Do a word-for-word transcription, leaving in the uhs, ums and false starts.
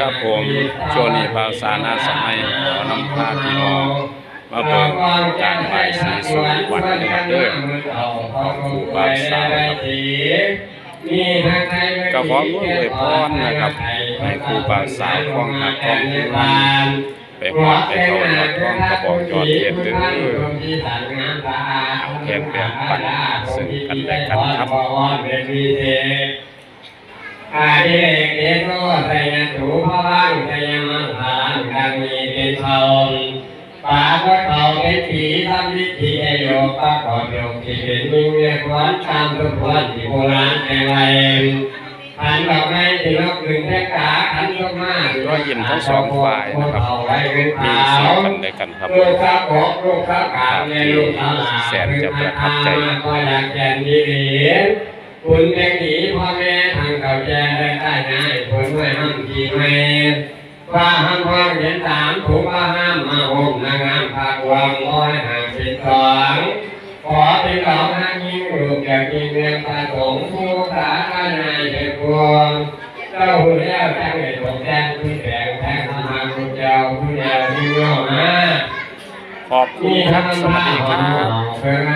ครับผม ช่วงนี้บ่าวสาวหน้าสมัยขอนำพาพี่น้องมาเบิ่งการบายสีสู่ขวัญนะครับเด้อ ของครูบ่าวสาวครับ ก็ขออวยพรนะครับ ให้ครูบ่าวสาวครองฮักครองหวน ไปฮอดไปเฒ่ายอดทองกระบองยอดเพชรเด้อ แบ่งปันซึ่งกันและกันครับ อาทิเรกเตโสสยสูพวังสยมังคลังดังมีเป็นต้น ปากว่าเขาเป็นผีทำวิธีโยกประกอบโยกที่เป็นวิญญาณขวัญตามทุกวันที่โบราณแต่งไว้ ขันดอกไม้ที่นกขึ้นแท่กาขันดอกไม้ ก็ยินทั้งสองฝ่ายนะครับ มีเสียงกันและกันครับ ลูกสาวกลูกสาวกลางแม่ลูกสาวหลาน แสนจะประทับใจ ก็อยากแก่นดี คุณแม่ดีพ่อแม่ทางเก่าแก่ได้ใต้ง่ายคนด้วยห้องทีแม่ว่าห้ามพ่อเห็นสามถูกว่าห้ามมาห่มนางงามพากวางร้อยห้าสิบสองขอเป็นหลองห้างยิ่งลูกอยากกินเงินพระสงฆ์ผู้ขาข้านายเถิดพวงเจ้าหูแล้วจังเลยตกแจ้งที่แสงแท้งมาคุณเจ้าคุณแล้วที่เงามาขอบคุณครับ สวัสดีครับ